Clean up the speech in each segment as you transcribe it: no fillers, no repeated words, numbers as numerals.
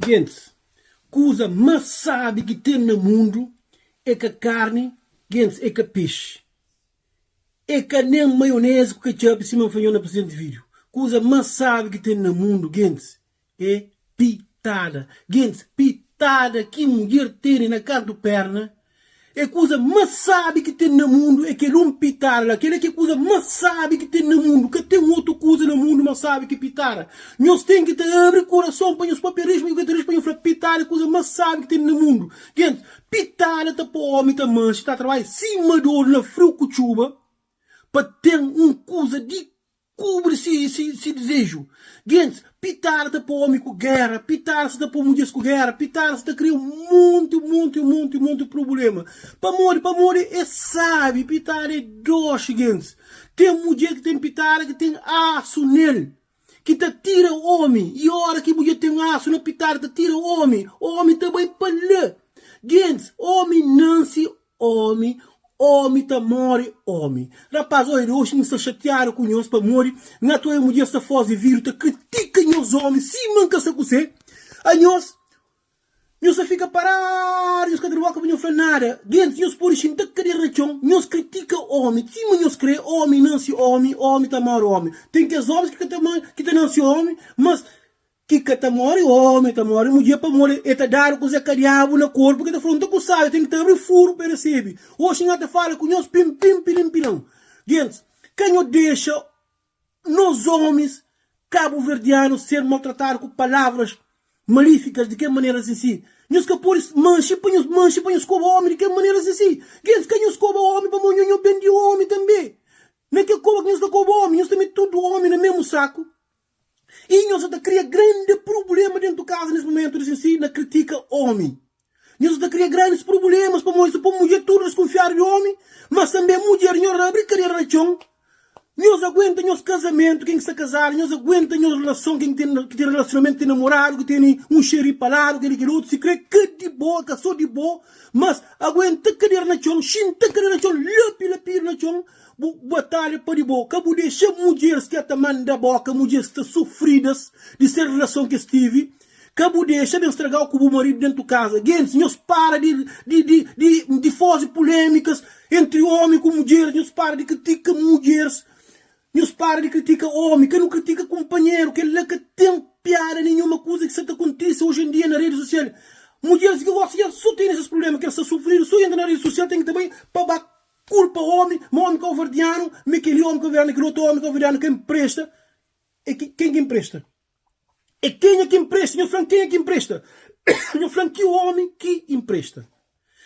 Gentis, kuza más sábi ki ten na mundu é ka karni, gentis, é ka pexi, é ka nen maionezi ku ketchup sima N fla nho na prizenti vídiu. Kuza más sábi ki ten na mundu, gentis, é pitada. Gentis, pitada ki mudjer tene na kantu perna É kuza más sábi ki ten na mundu é kel un pitada la. Kel-la ki é kuza más sábi ki ten na mundu. Ka ten otu kuza na mundu más sábi ki pitada. Nhos ten ki ta abri kurason pa nhos papia rixu, pa nhos ka ta rixu, pa nhos fla pitada é kuza más sábi ki ten na mundu. Gentis, pitada ta pô ómi ta manxe, ta trabadja sima dodu na friu ku txuba pa ten un kuza di Kubri si si si dizeju. Gentis, pitada ta po omi ku gera, pitada sa ta po mudjeris ku gera, pitada sa ta kria un monti, un monti, un monti, un monti prubulema. Pamodi? Pamodi é sabi, pitada é doxi, gentis. Ten mudjer ki ten pitada ki ten asu nel, ki ta tira omi. I ora ki mudjer ten asu na pitada ta tira omi, omi ta bai pa la. Gentis, omi nansi Omi, omi ta more omi. Rapaz oia di oxi N sta xatiadu ku nhos pamodi N ata oia mudjer sta fozi vidu ta kritika nhos omi sima N ka sa kuse. Anhos, nhos ta fika paradu nhos ka ta da boka pa nhos fla nada. Gentis nhos podi xinta kadera na txon nhos kritika omi sima nhos kre. Omi nansi omi, omi ta more omi. Ten kes omis ki ka ta ki ta nansi omi mas Ki ka ta móre ómi, ta móre mudjer pamodi e ta dadu ku Zé Kadiabu na korpu ki ta fronta ku sábi, ten ki ta abri furu pa e resebe. Oxi N ta fala ku nhos pin pin pilin pilan. Gentis, ka nho dexa nos ómis kabuverdianu ser maltratadu ku palavras malífikas di kel manera sin si. Nhos ka pode manxe pa nhos manxe pa nhos koba ómi di kel manera sin si. Gentis, ka nhos koba ómi pamodi nho nho ben di ómi tanbe. Na kel koba ki nhos ta koba ómi, nhos ta mete tudu ómi na mesmu saku. I nhos sa ta kria grandi prubléma déntu kaza nes momentu di sinsi na kritika ómi. Nhos sa ta kria grandis prublémas pamodi sa poi mudjer tudu diskunfiadu di ómi, mas tanbê mudjer nhos rabri kadera na txon. Nhos aguenta nhos kazamentu, ken ki sta kazadu, nhos aguenta nhos relason, ken ki ten ki ten relasionamentu, ki ten namoradu, ki tene un xeri pa ladu, kel-li kel otu, sikrê ka di bo, ka sô di bo, mas aguenta kadera na txon, xinta kadera na txon, lapi lapidu na txon. Bu batalha pa di bo. Ka bu dexa mudjeris ki ta manda boka, mudjeris ki sta sufridas di ser relason ki es tivi, ka bu dexa ben stragau ku bu maridu dentu kaza. Gentis, nhos para di di di di di fozi pulemikas entri omi ku mudjeris, nhos para di kritika mudjeris, nhos para di kritika omi, ka nu kritika kunpanheru, kel-la ka ten piada ninhuma kuza ki sa ta kontise oji en dia na redi sosial. Mudjeris ki gosta dja so tene ses prublema, kel sta sufridu so entra na redi sosial ten ki ta bai pa ba Kulpa omi, ma omi kauverdianu, mi keli omi kauverdianu, kel otu omi kauverdianu ka inpresta, e ki ken ki inpresta? E kenha ki inpresta? Nhos fla-m kenha ki inpresta? Nhos fla-m ki omi ki inpresta?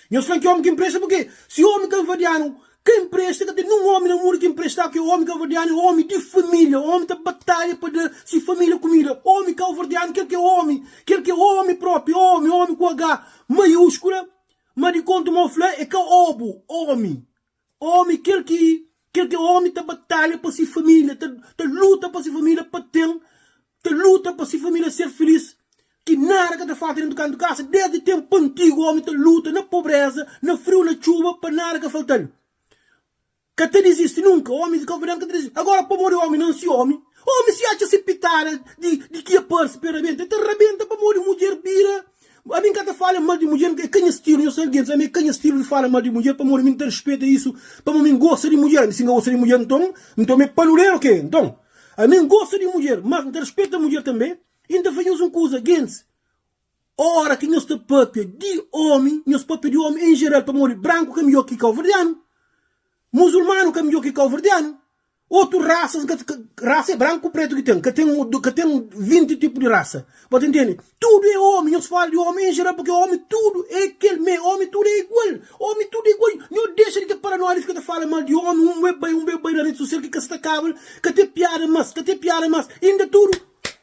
Nhos fla-m ki omi ki inpresta purke si omi kauverdianu ka inpresta, ka ten nun omi na mundu ki inpresta ki omi kauverdianu e omi di familia, omi ta batalha pa da si familia kumida, omi kauverdianu kel ki e omi, kel ki e omi propi, omi, omi ku H maiuskula. Ma di kontu ma fla é ka obu, omi. Omi kel ki kel ki omi ta batalha pa si familia, ta ta luta pa si familia pa ten, ta luta pa si familia ser filis, ki nada ka ta falta dentu kantu kasa. Desdi tenpu antigu omi ta luta na pobreza, na friu, na txuba pa nada ka faltal. Ka ta dizisti nunka, omis di Cabo Verdeano ka ta dizisti. Agora pamodi omi nansi omi, omi si atxa si pitada di di ki e parsi pa e rabenta, e ta rabenta pamodi mudjer bira. Ami nka ta fala mal di mudjer, e ka nha stilu, nhos sabi gentis, ami e ka nha stilu di fala mal di mudjer pamodi mi nta rispeta isu, pamodi mi ngosta di mudjer, ami si nka gosta di mudjer nton, nton mi e paluderu ke? Nton, ami ngosta di mudjer, mas nta rispeta mudjer tanbe, i nta fla nhos un kuza, gentis, Ora ki nhos ta papia di omi, nhos papia di omi en jeral, pamodi branku ka midjor ki kauverdianu, musulmanu ka midjor ki kauverdianu, otu rasas ka, rasa é branku ku pretu ki ten, ka ten, ka ten 20 tipu di rasa. Bo ta intende? Tudu é omi, nhos fala di omi en jeral, purki omi tudu é kel me, omi tudu é igual, omi tudu é igual. Nhos dexa di ter paranoia di fika ta fala mal di omi, un be bai, un be bai na redi sosial ki ka sta kaba, ka ten piada mas, ka ten piada mas, inda tudu.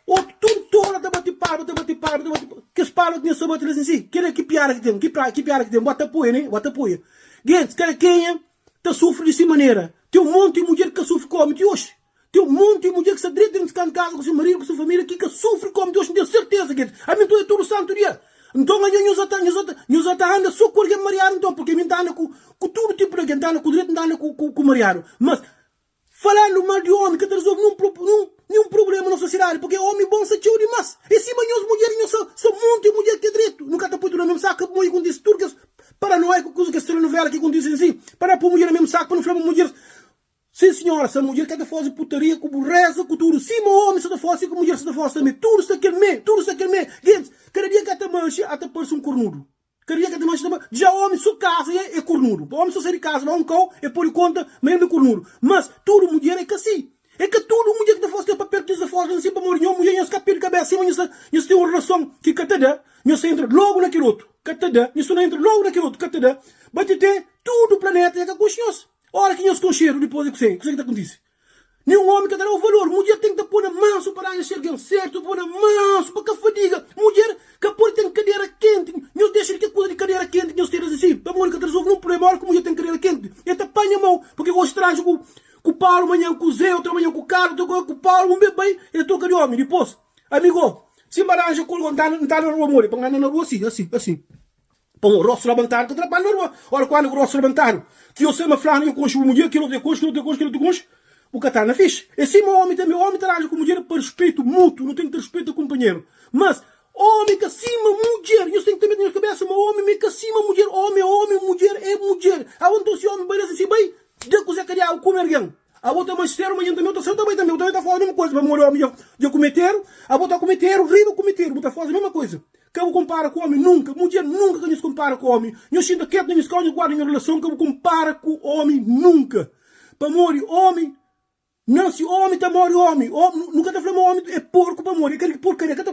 Otu tudu tola ta bati palma, ta bati palma, ta bati palma. Kes palma ki nhos ta bati la sin si, kela ki piada ki ten, ki ki piada ki ten, bo ta apoia ne, bo ta apoia. Gentis, kada kenha ta sufri di si manera. Ten un monti mudjer ki ka sufri ku omi ti oxi. Ten un monti mudjer ki sta dretu dentu di kaza ku si maridu, ku si familia, ki ka sufri ku omi ti oxi. N ten serteza, gentis. Ami N ta oja tudu santu dia. Nton, anho nhos ata, nhos ata, nhos ata anda so ku algen mariadu nton, purki ami N ta anda ku, ku tudu tipu di algen, N ta anda ku dretu, N ta anda ku, ku, ku mariadu. Mas, Falandu mal di omi ka ta rezolve ninhun ninhun prublema na sosiedadi, purki omi bon sta txeu dimas. E sima nhos mudjer, nhos sta sta. Monti mudjer ki é dretu. Nu ka ta poi tudu na mesmu saku. Ka poi kontise tudu kes paranoia ku kuza kes telenovela ki kontise nsi. Pa na poi mudjer na mesmu saku pa nu fla ma mudjer Sim senhora, sa mudjer ka ta faze putaria ku bureza ku tudu sima omi sa ta faze si ku mudjer sa ta faze tambe. Tudu sta kel me, tudu sta kel me. Gentis, kada dia ka ta manxe ata parse un kornudu. Kada dia ka ta manxe ta parse, dja omi so kaza e kornudu. Pa omi so sai di kaza ba un kau e pode konta ma el me kornudu. Mas tudu mudjer e ka si. E ka tudu mudjer ki ta faze kel papel ki nhos ta faze si pamodi nho mudjer nhos ka perde kabesa sima nhos ta nhos ten un relason ki ka ta da nhos ta entra logu na kel otu ka ta da nhos ta entra logu na kel otu ka ta da. Batete tudu planeta dja ka konxe nhos. Ora ki nhos konxedu dipôs di kusé, kusé ki ta kontise? Ninhun ómi ka ta da-u valor. Mudjer ten ki ta pô na mansu pa ranja se algen sertu, pô na mansu pa ka fadiga. Mudjer ka pode ten kadera kenti. Nhos dexa di kel kuza di kadera kenti ki nhos ten si, pamodi ka ta rezolve ninhun prubléma. Ora ki mudjer ten kadera kenti, el ta panha mau, purki oji ta ranja ku ku Paulu, manhan ku Zé, otu manhan ku Karlu, otu ku Paulu, un bê bai, el troka di ómi. Dipôs, amigo, si N ba ranja ku el, N ta anda na rua modi? Pa N anda na rua si, asi, asi. Pa un rostu labantadu ka trabadju na rua. Ora ku anda ku rostu labantadu, ki yo sai ma flanu, yo konxe bu mudjer, kel otu e konxe, kel otu e konxe, kel otu konxe, bu ka ta na fixi. E sima omi tanbe, omi ta ranja ku mudjer pa rispeitu mutu, nu ten ki ta rispeita kunpanheru. Mas, omi ka sima mudjer. Nhos ten ki ta mete na nhos kabesa ma omi me ka sima mudjer. Omi e omi, mudjer e mudjer. Abo nton si omi bai la si si bai, da kuzé ka diabu kume algen. Abo ta manxeru, manhan tanbe, bu ta sai, bu ta bai tanbe, bu ta bai ta faze mesma koisa. Pamodi omi dja kumete eru, abo ta kumete eru, riba kumete eru, bu ta faze mesma koisa. Ka bu konpara ku omi nunka, mudjer nunka ka nhos konpara ku omi. Nhos xinta ketu na nhos kau, nhos guarda nhos relason, ka bu konpara ku omi nunka. Pamodi omi nase omi ta mori omi. Nu ka ta fla ma omi é porku pamodi é kel porkaria ka ta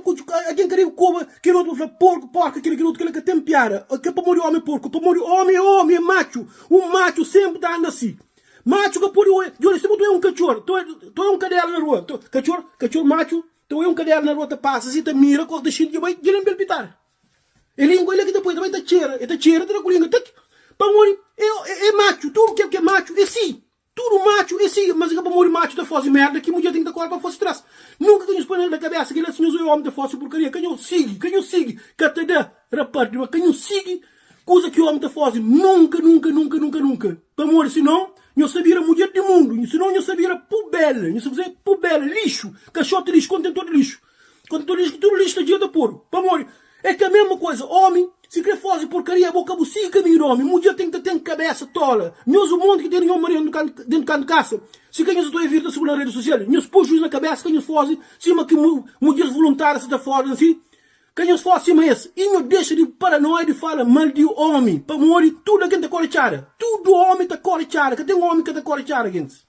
algen ka debe koba kel otu pa fla porku, porka kel kel otu kel-la ka ten piada. Ka pamodi omi é porku, pamodi omi é omi, é matxu. Un matxu senpri ta anda si. Matxu ka pode oia, djobe si bu ta oia un katxor, ta oia un kadela na rua, katxor, katxor matxu Ta oia un kadela na rua ta pasa si ta mira kos ta xinti dja bai dja lenbra-l pitada. E lingua el ki ta poi ta bai ta txera e ta txera ta da ku lingua tak pamodi e e matxu tudu kel ki é matxu é si tudu matxu é si mas i ka pamodi matxu ta fase merda ki mudjer ten ki ta kore pa fase tras nunka ka nhos poi na kabesa kila si nhos oia omi ta fase porkaria ka nhos sigi ka nhos sigi ka ta da raparti ma ka nhos sigi Kuza ki omi ta faze nunka, nunka, nunka, nunka, nunka. Pamodi sinon nhos ta bira mudjer di mundu, sinon nhos ta bira pubela, nhos ta faze pubela, lixu, kaxoti lixu, kontentor di lixu, kontentor di lixu ki tudu lixu ta gira ta podu. Pamodi é ka mesma kuza, omi si kre faze porkaria bo ka bu sigi kaminhu di omi, mudjer ten ki ta ten kabesa tola. Nhos un monti ki ten nhos maridu dentu kantu kasa, si ka nhos ta evita sugura na redi sosial, nhos poi juiz na kabesa ka nhos faze sima ki mudjeris voluntaria sa ta faze si. Ka nhos fala sima es i nho dexa di paranoia di fala mal di omi pamodi tudu algen ta kore txada tudu omi ta kore txada ka ten omi ka ta kore txada gentis.